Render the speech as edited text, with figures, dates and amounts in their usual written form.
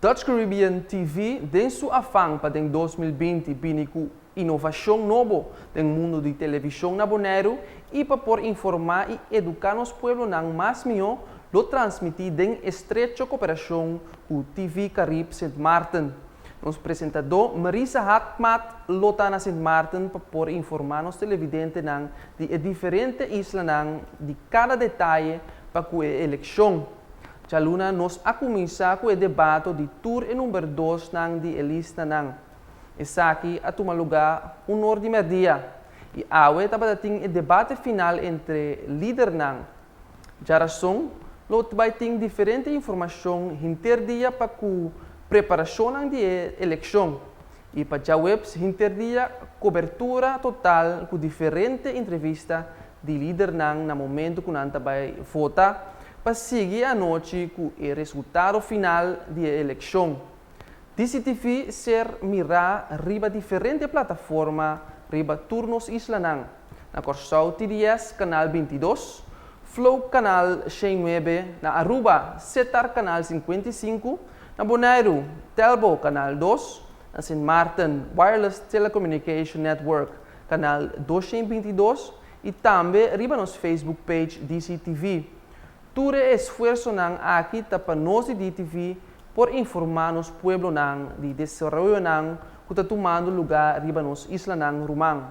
Dutch Caribbean TV den su afan pa den 2020 bini ku inovashon nobo den mundu di televishon na Boneiru i pa por informá i eduká nos pueblonan mas mihó, lo transmití den estrecho koperashon ku TV Carib Sint Maarten. Nos presentadó Marisa Haakmat lo ta na Sint Maarten pa por informá nos televidentenan di e diferente islanan di kada detaye pa ku e elekshon. Djaluna nos a kuminsá ku e debate di tur e number 2 nan di e listanan. Esaki a tuma lugá 1 or di mèrdia. I awe tabatin e debate final entre lidernan. Djárason lo bai tin diferente informashon henter dia pa ku preparashon di elekshon. I pa djaweps henter dia kobertura total ku diferente entrevista di lidernan na momento ku nan bai vota pa sigui anochi ku e resultado final di elekshon. DCTV ser mirá riba diferente plataforma riba tur nos islanan. Na Kòrsou TDS Kanal 22, Flow Kanal 9, na Aruba Setar Kanal 55, na Boneiru Telbo Kanal 2, na Sint Maarten Wireless Telecommunication Network Kanal 222 i tambe riba nos Facebook page DCTV. Tur e esfuersonan aki ta pa nos di DTV por informá nos pueblonan di desaroyonan ku ta tumando lugá riba nos islanan ruman.